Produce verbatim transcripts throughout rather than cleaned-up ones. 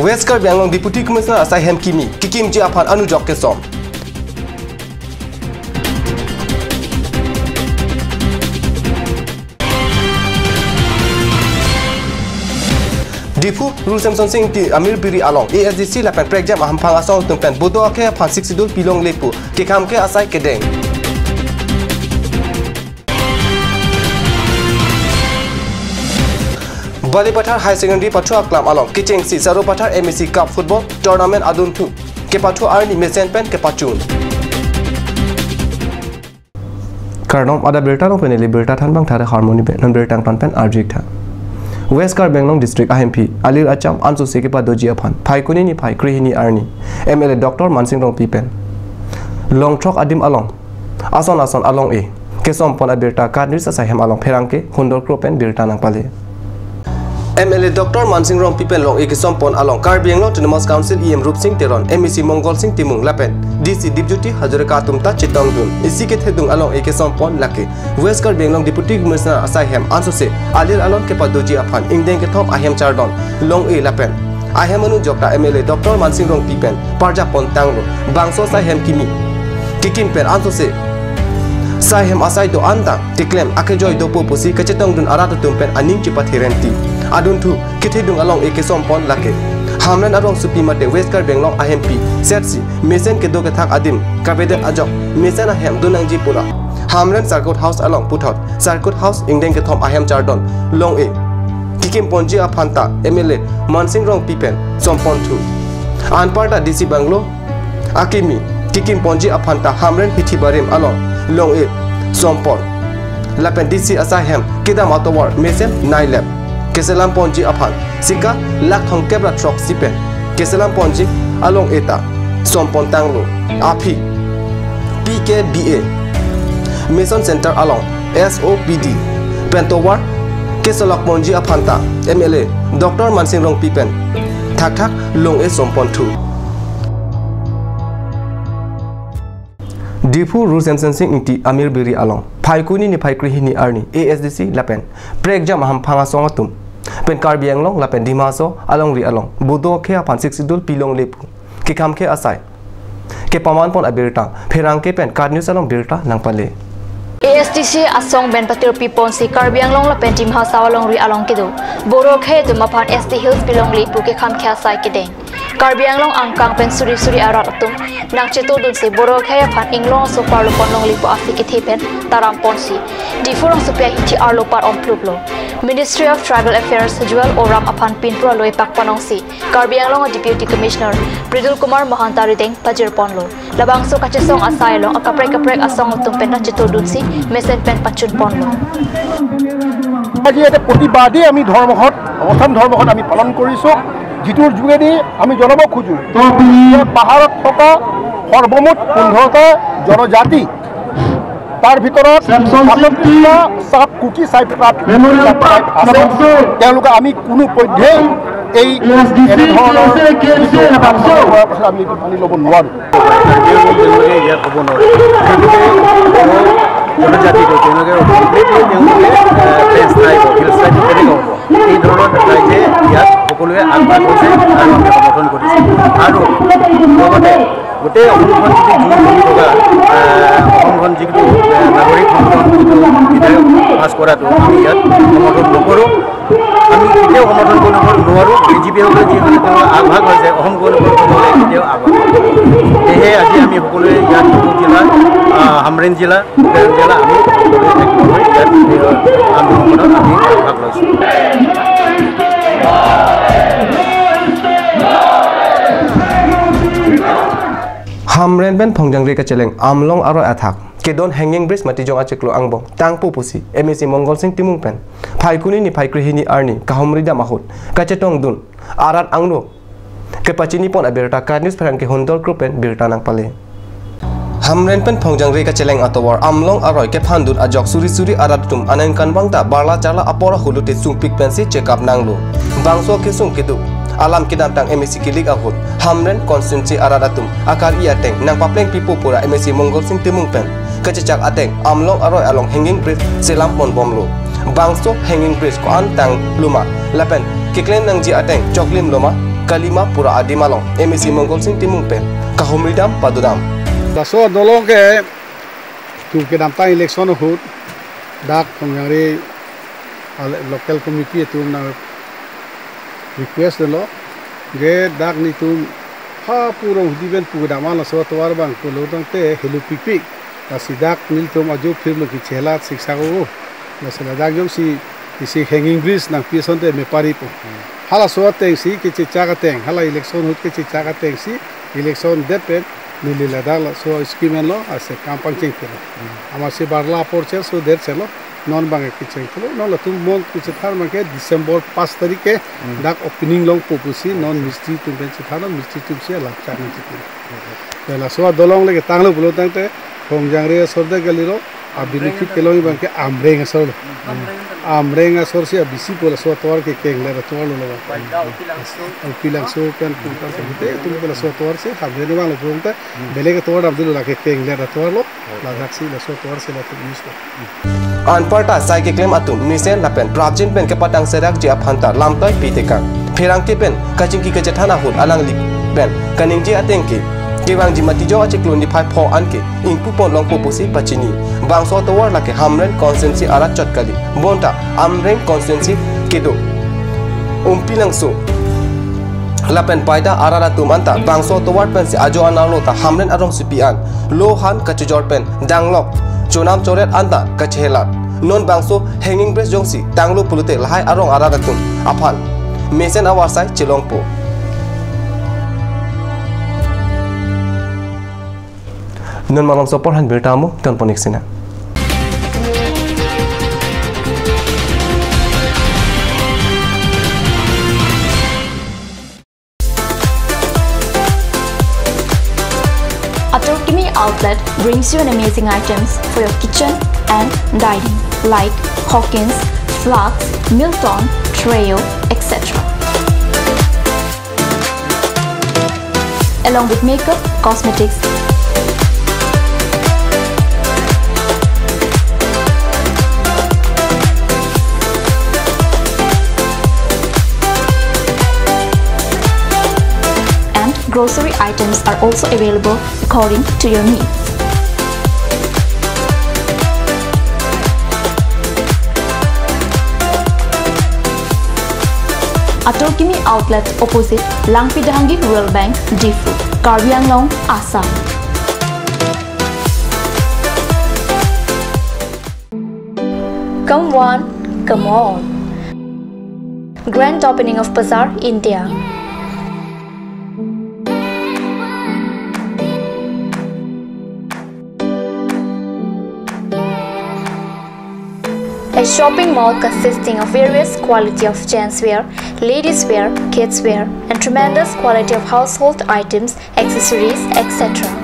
West Karbi Anglong Deputy Commissioner asai hem kimi kekimji aphan anujok kesom. Diphu, Rusemson Sing Ingti Amir Biri along A S D C lapen prekjam ahamphang asong atum pen bodo akhei aphan Sixth Schedule pilongle pu kekhamkhe asai kedeng. Balipathar Higher Secondary pathu aklam along kechengsi Sarupathar M A C Cup Football Tournament adunthu kepathu arni mesen pen kepachun. Kardom, adap birta along pen ili birta thanbang thare Harmoni pen, non birta angton pen arju-ik tha. West Karbi Anglong District ahemphi Alir Acham ansose kepadoji aphan Phaikuni niphai krehini arni M L A Doctor Mansing Rongpi pen Longthrok adim along ason ason along-e kesompon abirta KAT News asai hem along pherangke Hundor Kro pen birta nangpale. M L A Doctor Mansing Rongpi pen long-e kesompon along Karbi Anglong Autonomous Council E M Rupsing Teron, M A C Mongol Sing Timung lapen D C Dipjyoti Hazarika atum ta chetongdun. Isi kethedung along-e kesompon lake West Karbi Anglong Deputy Commissioner asai hem ansose Alir along kepadoji aphan ingdeng kethom ahem chardon long-e lapen ahem anujok ta M L A Doctor Mansing Rongpi pen parjapon tanglo. Bangso asai hem kimi kekim pen ansose asai hem asai do-an ta keklem akejoi dopo pusi kachetongdun arat atum pen aning chepatherenti. Adunthu kethedung along-e kesompon lake Hamren arongsopi mate West Karbi Anglong ahemphi setsi mesen kedo kethak adim kavedet ajok mesen ahem donangji pura Hamren Circuit House along puthot Circuit House ingdeng kethom ahem chardon long-e kekimponji aphan ta M L A Mansing Rongpi pen somponthu. Anparta D C Bungalow akimi kekimponji aphan ta Hamren hithi barim along long-e sompon. Lapen D C asai hem kedam atovar mesen nailep keselamponji aphan sika lakh thomkep ra throksi pen keselamponji along-e ta sompon tanglo. Aphi P K B A Mission Center along S O P D pen tovar kesolokponji aphan ta M L A Doctor Mansing Rongpi pen thakthak long-e somponthu. Diphu Rusemson Sing Ingti Amir Biri along Phaikuni niphai krehini arni A S D C lapen prekjam ahamphang asong atum pen Karbi Anglong lapen Dima Hasao alongri along bodo akhei aphan Sixth Schedule pilongle pu kekhamkhe asai kepamanpon abirta pherangke pen KAT News along birta nangpale. A S D C asong pen patirpiponsi Karbi Anglong lapen Dima Hasao alongri along kedo bodo akhei atum aphan S T Hills pilongle pu kekhamkhe asai kedeng. Karbi Anglong angkang pen suri suri arat atum nangchetongdunsi bodo akhei aphan inglong aso parlopon longle pu aphi kethe pen taramponsi Diphu rongsopi ahithi arlo par-om pluplo. Ministry of Tribal Affairs Jewel Oram aphan pinpur aloi pakpanongsi Karbi Anglong Deputy Commissioner Pridul Kumar Mahanta arideng pajirponlo. Labangso kachesong asai along akaprek kaprek asong atum pen nangchetongdunsi mesen pen pachunponlo. আজি ইয়াতে প্ৰতিবাদী আমি ধৰ্মঘট, অৱস্থান ধৰ্মঘট আমি পালন কৰিছোঁ, যিটোৰ যোগেদি আমি জনাব খোজো যে পাহাৰত থকা সৰ্বমুঠ পোন্ধৰটা জনজাতি, তাৰ ভিতৰত সাতত্ৰিশটা চাপ কুকি চাইপ ট্ৰাইব আছে। তেওঁলোকে আমি কোনো পধ্যেই এই এনেধৰণৰ যিটো আন্দোলন কৰাৰ পাছত আমি এইটো মানি ল'ব নোৱাৰোঁ। তেওঁলোকে ইয়াত হ'ব নোৱাৰে। গতিকে বড়ো জনজাতিটো তেওঁলোকে completely তেওঁলোকে, এ, ফেঞ্চ ট্ৰাইব, হিলছ ট্ৰাইব তেনেকুৱা হ'ব। এই ধৰণৰ ৰাইজে ইয়াত সকলোৱে আগভাগ লৈছে আৰু আমি সমৰ্থন কৰিছোঁ। আৰু লগতে গোটেই অসমখন যিটো জুই ধৰি থকা, আহ, অসমখন যিটো, আহ, নাগৰিক সংগঠন যিটো বিধেয়ক পাছ কৰাটো আমি ইয়াত সমৰ্থন নকৰোঁ। আমি কেতিয়াও সমৰ্থন কৰিব নোৱাৰোঁ। বি জে পি সকলে যিসকলে তেওঁলোকৰ আগভাগ লৈছে, অসম গণ পৰিষদে কেতিয়াও আগভাগ লোৱা নাই। সেয়েহে আজি আমি সকলোৱে ইয়াত ডিব্ৰুগড় জিলা, আহ, হামৰেণ জিলা, বোকাখাত জিলা, আমি সকলোৱে একলগ হৈ ইয়াত, আহ, আন্দোলনত আমি আগভাগ লৈছোঁ। Hamren pen Phongjangre kacheleng Amlong aroi athak kedon hanging bridge matijong achiklo angbong tangpo pusi M A C Mongol Sing Timung pen Phaikuni niphai krehini arni kahumri dam ahut kachetongdun arat angno kepachinipon abirta KAT News pherangke Hundor Kro pen birta nangpale. Hamren pen Phongjangre kacheleng atovar Amlong aroi kephandun ajok suri suri arat atum aningkanvang ta barla charla apor ahut lote sungpik pensi chekap nanglo. Bangso kesung keduk alam kedamtang M A C kilik ahut Hamren constituency arat atum akari ateng nangpapleng pipo pura M A C Mongol Sing Timung pen kachechak ateng Amlong aroi along hanging bridge selamponbomlo. Bangso hanging bridge ko-an tanglo ma lapen keklem nangji ateng choklimlo ma Kalima pura adim along M A C Mongol Sing Timung pen kahumridam padodam. Laso adolong ke tum kedamtang election ahut dak Khongjangri al-, local committee atum nang request dolo, je dak netum ha purong hudi pen pu kedam an laso atovar abang pulo tangte helupikpik. Lasi dak nelitum ajo phirlo kechelat siksa ko. Lasi ladak jongsi isi hanging bridge nangpi asonte meparipo. Halaso atengsi kechechak ateng, hala election ahut kechechak atengsi election det pen neli ladak laso scheme lo ase kam pangcheng pilo. Amatsi barla apor chengso det chelo, non bang kecheng pilo, non latum mon kechethar abang ke December pas tarik ke dak opening longpo pusi non mistri atum pen chethanlo, mistri atumsi alam chak nangchipilo. Laso adolong le ketanglo pulo tangte Khongjangri asor dak kalilo, a-benefit kelong abang ke Amreng asor lo. Amreng asor si abisi pu laso atovar ke kenglet atovar lo lo. Upi Langso pen pu tangte tum ke laso atovar si Amreng abang lo pulo tangte belek atovar damdelo, lake kenglet atovar lo. Ladaksi laso atovar si latum use lo. Anparta sai keklem atum mesen lapen prapjin pen kepatang serakji aphanta lamtoi pitekang. Pherangke pen kachingki kachethan ahut alangli pen kaningje ateng ke kevangji Matijong achiklo niphai pho an ke ingpu pon longpo pusi pachini. Bangso atovar lake Hamren constituency arat chot kali. Bonta Amreng constituency kedo Upi Langso lapen Baida arat atum anta bangso atovar pensi ajo anerlo ta Hamren arongsopi an lo han kachojor pen danglok chonam choret anta kachehelat. Non bangso hanging bridge jongsi tanglo pulote lahai arong arat atum aphan mesen avarsai chelongpo. Non malomso apor aphan birta amo, ton ponik sina. Atur Kimi Outlet brings you an amazing items for your kitchen and dining, like Hawkins, Flux, Milton, Treo, et cetera. Along with makeup, cosmetics, and grocery items are also available according to your needs. Atur Kimi Outlet, opposite Langpi Dehangi Rural Bank, Diphu, Karbi Anglong, Assam. Come one, come all. Grand opening of Bazaar India. A shopping mall consisting of various quality of gents wear, ladies wear, kids wear, and tremendous quality of household items, accessories, et cetera.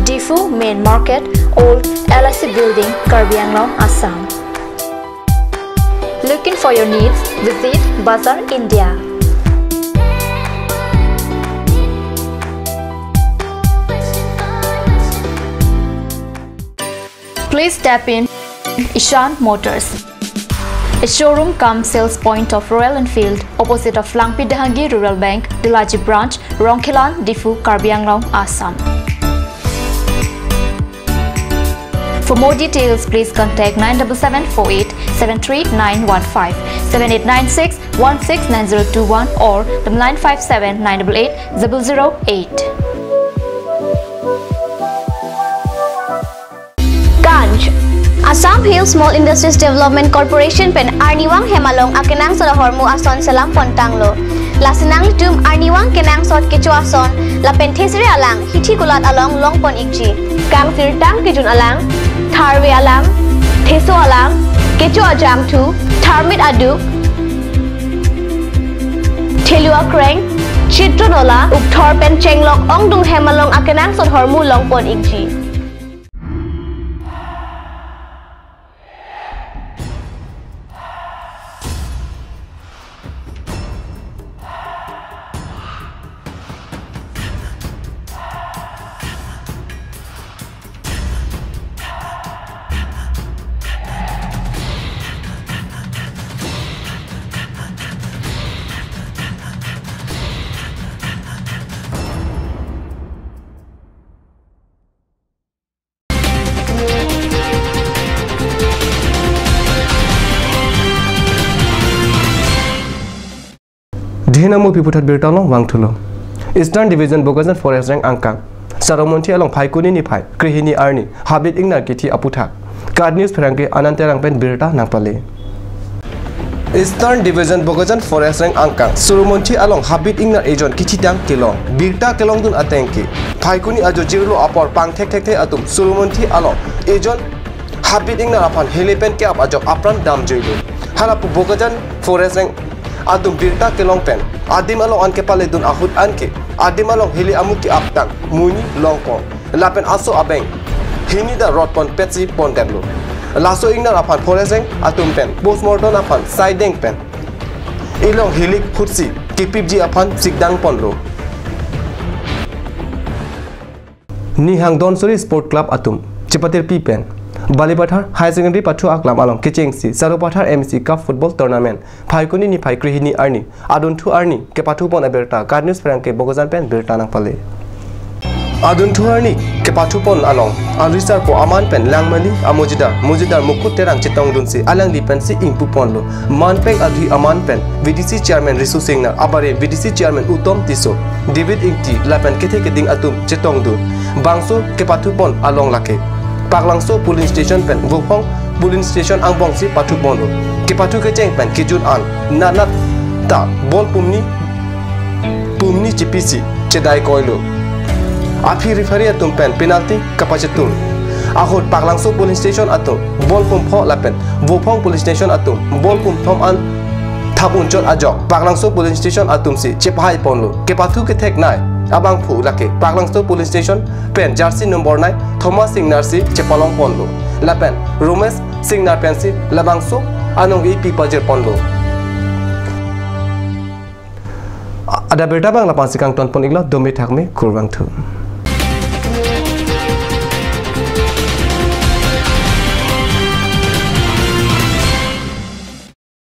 Diphu Main Market, Old L I C Building, Karbi Anglong, Assam. Looking for your needs? Visit Bazaar India. Please tap in Ishan Motors. A showroom cum sales point of Royal Enfield, opposite of Langpi Dehangi Rural Bank, Delaji Branch, Rongkhelan, Diphu, Karbi Anglong, Assam. For more details, please contact nine double seven four eight seven three nine one five, seven eight nine six one six nine zero two one or the nine five seven nine double eight double zero eight. Ganj. Assam Hill Small Industries Development Corporation pen arnivang hem along akenangsot ahormu ason selam pontanglo. Lasi nanglitum arnivang kenangsot kecho ason lapen thesere alang hithi kulat along longpon ikji. Kangsirtang kejun alang, tharve alang, theso alang, kecho ajangthu, tharmit aduk, thelu akreng, chitro nola, ukthor pen chenglok ongdung hem along akenangsot ahormu longpon ikji. Dihin amul pi aphuthak birta along vangthulo. Eastern Division Bokajan Forest Range angkang Sarumonthi along Phaikuni niphai krehini arni habit ingnar kithi aphuthak KAT News pherangke Anand Terang pen birta nangpale. Eastern Division Bokajan Forest Range angkang Sarumonthi along habit ingnar ejon kithitang kelong. Birta kelongdun ateng ke Phaikuni ajo jirlo apor pangthekthekthe atum Sarumonthi along ejon habit ingnar aphan hili pen ke-ap ajok apran damjuilo. Halapu Bokajan Forest Range atum birta kelong pen adim along an kepaledun ahut anke adim along hili amu ke-aptang monit longpo. Lapen aso abeng hini ta rotpon petsi pondetlo. Laso ingnar aphan Forest Range atum pen postmortem aphan saideng pen ilong hili hutsi kipipji aphan sikdang ponlo. Nihang Donsuri Sport Club atum chepatirpi pen Balipathar Higher Secondary pathu aklam along kechengsi Sarupathar M E C Cup Football Tournament Phaikuni niphai krehini arni adunthu arni kepathupon abirta KAT News pherangke Bokajan pen birta nangpale. Adunthu arni kepathupon along anrisarpo aman pen Langmali amojidar, mojidar Mukut Terang chetongdunsi alangli pensi ingpuponlo. Manpeng adhui aman pen V D C Chairman Risu Singnar, abare V D C Chairman Uttom Tisso, David Ingti lapen kethe keding atum chetongdun. Bangso kepathupon along lake Paklangso Polling Station pen Vophong Polling Station angbongsi pathuponlo. Kepathu kecheng pen kejun an nanat ta ball pumni pumni chipisi chedai koilo. Aphi referee atum pen penalty kapachetur. Ahut Paklangso Polling Station atum ball pumpho lapen Vophong Polling Station atum ball pumthom an thap unchot ajok Paklangso Polling Station atumsi chephaiponlo. Kepathu ketheknei abangphu lake Paklangso Polling Station pen jersey number nine Thomas Singnar si chepalongponlo. Lapen Romesh Singnar pensi labangso anong ipi pajirponlo. Ada birta abang lapu-ansi kangtonpon iklo, dome thakme, kurvangthu.